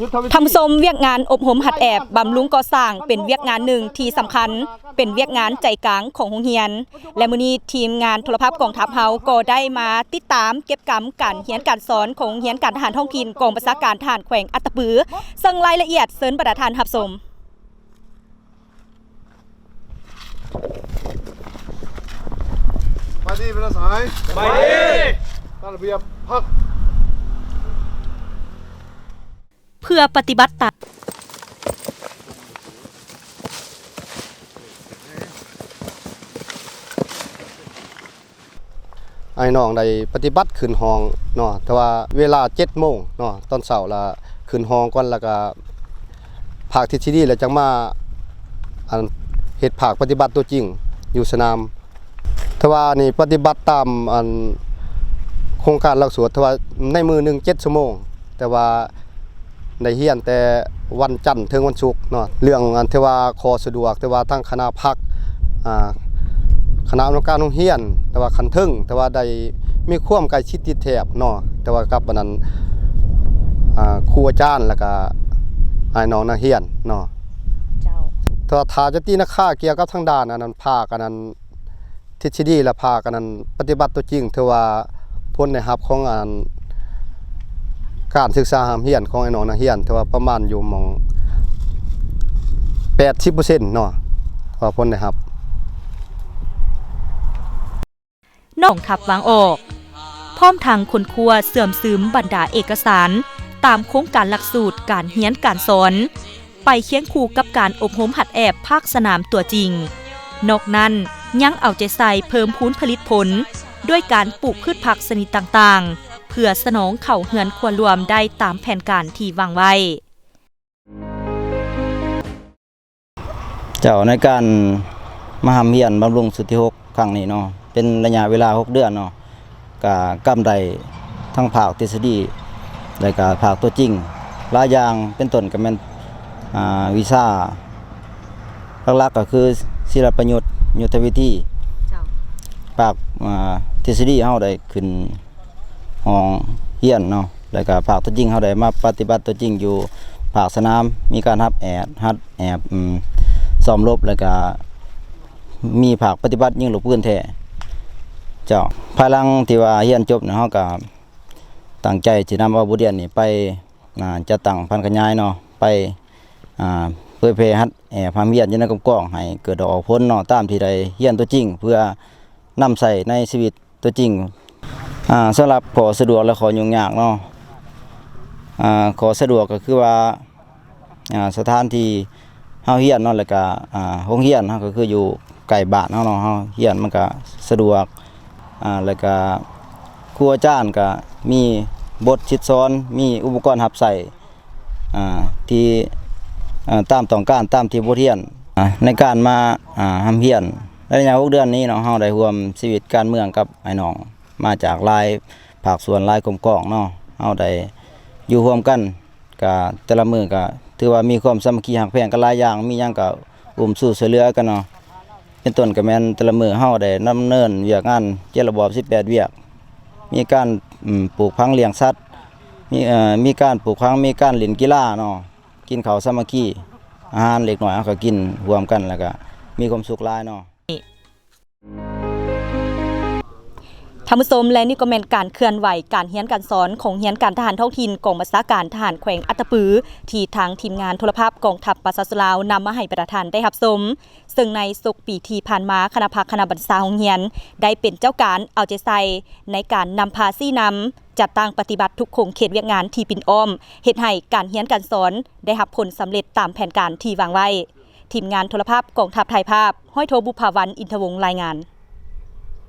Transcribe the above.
ທ່ານຜູ້ຊົມ, ວຽກງານອົບຮົມຫັດແອບບຳລຸງກໍ່ສ້າງເປັນວຽກງານໜຶ່ງທີ່ສຳຄັນ, ເປັນວຽກງານໃຈກາງຂອງໂຮງຮຽນ ແລະ ມື້ນີ້ທີມງານໂທລະພາບກອງທັບເຮົາກໍໄດ້ມາຕິດຕາມເກັບກຳການຮຽນການສອນຂອງໂຮງຮຽນການທະຫານທ້ອງຖິ່ນກອງບັນຊາການທະຫານແຂວງອັດຕະປື, ເຊິ່ງລາຍລະອຽດເຊີນບັນດາທ່ານຮັບຊົມ. ສະບາຍດີ ເປັນສາຍ ສະບາຍດີ ຕາມລະບຽບພັກ ເພື່ອປະຕິບັດຕາມ. ອ້າຍນ້ອງໄດ້ປະຕິບັດຂຶ້ນຫ້ອງເນາະ, ແຕ່ວ່າເວລາເຈັດໂມງເນາະ ຕອນເຊົ້າລະຂຶ້ນຫ້ອງກ່ອນ ແລ້ວກະພາກທິດຊີດີ ແລ້ວຈັ່ງມາ ອັນ ເຮັດພາກປະຕິບັດຕົວຈິງຢູ່ສະໜາມ. ແຕ່ວ່ານີ້ປະຕິບັດຕາມ ອັນ ໂຄງການຫຼັກສູດ ແຕ່ວ່າໃນມື້ໜຶ່ງເຈັດຊົ່ວໂມງ ແຕ່ວ່າ ໄດ້ຮຽນແຕ່ວັນຈັນເຖິງວັນສຸກເນາະ. ເລື່ອງອັນທີ່ວ່າຂໍ້ສະດວກ ແຕ່ວ່າທາງຄະນະພັກ ອາ ຄະນະອຳນວຍການໂຮງຮຽນ ແຕ່ວ່າຂັ້ນເທິງ ແຕ່ວ່າໄດ້ມີຄວາມໃກ້ຊິດຕິດແທບເນາະ, ແຕ່ວ່າກັບອັນນັ້ນ ອາ ຄູອາຈານ ແລ້ວກະອ້າຍນ້ອງນັກຮຽນເນາະ. ເຈົ້າ. ແຕ່ວ່າຖ້າຈະຕີລາຄາກ່ຽວກັບທາງດ້ານອັນນັ້ນ ພາກອັນນັ້ນ ທິດສະດີ ແລະ ພາກອັນນັ້ນປະຕິບັດຕົວຈິງ ຖືວ່າຜົນໄດ້ຮັບຂອງອັນການສຶກສາຮ່ຳຮຽນຂອງອ້າຍນ້ອງນັກຮຽນ ຖືວ່າປະມານຢູ່ໝ່ອງແປດສິບເປີເຊັນເນາະ ວ່າຜົນໄດ້ຮັບ. ກອງທັບວາງອອກ ພ້ອມທັງຄົ້ນຄວ້າເຊື່ອມຊຶມບັນດາເອກະສານຕາມໂຄງການຫຼັກສູດການຮຽນການສອນ ໄປຄຽງຄູ່ກັບການອົບຮົມຫັດແອບພາກສະໜາມຕົວຈິງ. ນອກນັ້ນຍັງເອົາໃຈໃສ່ເພີ່ມພູນຜະລິດຜົນ ດ້ວຍການປູກພືດຜັກຊະນິດຕ່າງໆ ເພື່ອສະໜອງເຂົ້າເຮືອນຄົວລວມໄດ້ຕາມແຜນການທີ່ວາງໄວ້. ເຈົ້າ, ໃນການມາຮ່ຳຮຽນບຳລຸງຊຸດທີຫົກຄັ້ງນີ້ເນາະ ເປັນໄລຍະເວລາຫົກເດືອນເນາະ, ກະກຳໄດ້ທັງພາກທິດສະດີ ແລະກະພາກຕົວຈິງຫຼາຍຢ່າງ ເປັນຕົ້ນກະແມ່ນ ອາ ວິຊາຫຼັກໆ ກະຄືສິລະປະຍຸດ, ຍຸດທະວິທີ. ເຈົ້າ. ພາກ ອາ ທິດສະດີເຮົາໄດ້ຂຶ້ນ ຫ້ອງຮຽນເນາະ ແລ້ວກະພາກຕົວຈິງ ເຮົາໄດ້ມາປະຕິບັດຕົວຈິງຢູ່ພາກສະໜາມ, ມີການຮັບແອບ ຫັດແອບ ອືມ ຊ້ອມລົບ ແລ້ວກະມີພາກປະຕິບັດຍິງລູກປືນແທ້. ເຈົ້າ, ພາຍຫຼັງທີ່ວ່າຮຽນຈົບເນາະ ເຮົາກະຕັ້ງໃຈຊິນຳເອົາບົດຮຽນນີ້ໄປ ອາ ຈັດຕັ້ງຜັນຂະຫຍາຍເນາະ, ໄປ ອາ ເຜີຍແຜ່ຫັດແອບຮ່ຳຮຽນຢູ່ໃນກຳກອງ ໃຫ້ເກີດດອກອອກຜົນເນາະ ຕາມທີ່ໄດ້ຮຽນຕົວຈິງ ເພື່ອນຳໃຊ້ໃນຊີວິດ ຕົວຈິງ. ອາ ສຳລັບຂໍ້ສະດວກ ແລະ ຂໍ້ຫຍຸ້ງຍາກເນາະ ອາ ຂໍ້ສະດວກກໍຄືວ່າ ອາ ສະຖານທີ່ເຮົາຮຽນເນາະ ແລ້ວກະ ອາ ໂຮງຮຽນເຮົາກໍຄືຢູ່ໃກ້ບ້ານເຮົາເນາະ, ເຮົາຮຽນມັນກະສະດວກ ອາ ແລ້ວກະຄູອາຈານກະມີບົດສິດສອນ ມີອຸປະກອນຮັບໃຊ້ ອາ ທີ່ ເອີ ຕາມຕ້ອງການ ຕາມທີ່ບົດຮຽນ ອາ ໃນການມາ ອາ ຮ່ຳຮຽນໃນໄລຍະຫົກເດືອນນີ້ເນາະ, ເຮົາໄດ້ຮ່ວມຊີວິດການເມືອງກັບອ້າຍນ້ອງມາຈາກຫຼາຍພາກສ່ວນ ຫຼາຍກົມກອງເນາະ, ເຮົາໄດ້ຢູ່ຮ່ວມກັນ ກະແຕ່ລະມື້ກະຖືວ່າມີຄວາມສາມັກຄີຮັກແພງກັນຫຼາຍຢ່າງ, ມີຫຍັງກະອຸ້ມຊູຊ່ວຍເຫຼືອກັນເນາະ. ເປັນຕົ້ນກະແມ່ນແຕ່ລະມື້ເຮົາໄດ້ດຳເນີນວຽກງານເຈັດລະບອບສິບແປດວຽກ, ມີການ ອືມ ປູກຝັງລ້ຽງສັດ ມີ ເອີ ມີການປູກຝັງ ມີການຫຼິ້ນກິລາເນາະ, ກິນເຂົ້າສາມັກຄີ ອາຫານເລັກນ້ອຍເຮົາກະກິນຮ່ວມກັນ ແລ້ວກະມີຄວາມສຸກຫຼາຍເນາະ. ທ່ານຜູ້ຊົມ ແລະ ນີ້ກໍແມ່ນການເຄື່ອນໄຫວການຮຽນການສອນຂອງໂຮງຮຽນການທະຫານທ້ອງຖິ່ນກອງບັນຊາການທະຫານແຂວງອັດຕະປື ທີ່ທາງທີມງານໂທລະພາບກອງທັບປະຊາຊົນລາວນຳມາໃຫ້ບັນດາທ່ານໄດ້ຮັບຊົມ. ເຊິ່ງໃນສົກປີທີ່ຜ່ານມາ ຄະນະພັກຄະນະບັນຊາໂຮງຮຽນໄດ້ເປັນເຈົ້າການເອົາໃຈໃສ່ໃນການນຳພາຊີ້ນຳ ຈັດຕັ້ງປະຕິບັດທຸກຂົງເຂດວຽກງານທີ່ປິ່ນອ້ອມ ເຮັດໃຫ້ການຮຽນການສອນໄດ້ຮັບຜົນສຳເລັດຕາມແຜນການທີ່ວາງໄວ້. ທີມງານໂທລະພາບກອງທັບ ຖ່າຍພາບ, ຮ້ອຍໂທ ບຸບຜາວັນ ອິນທະວົງ ລາຍງານ.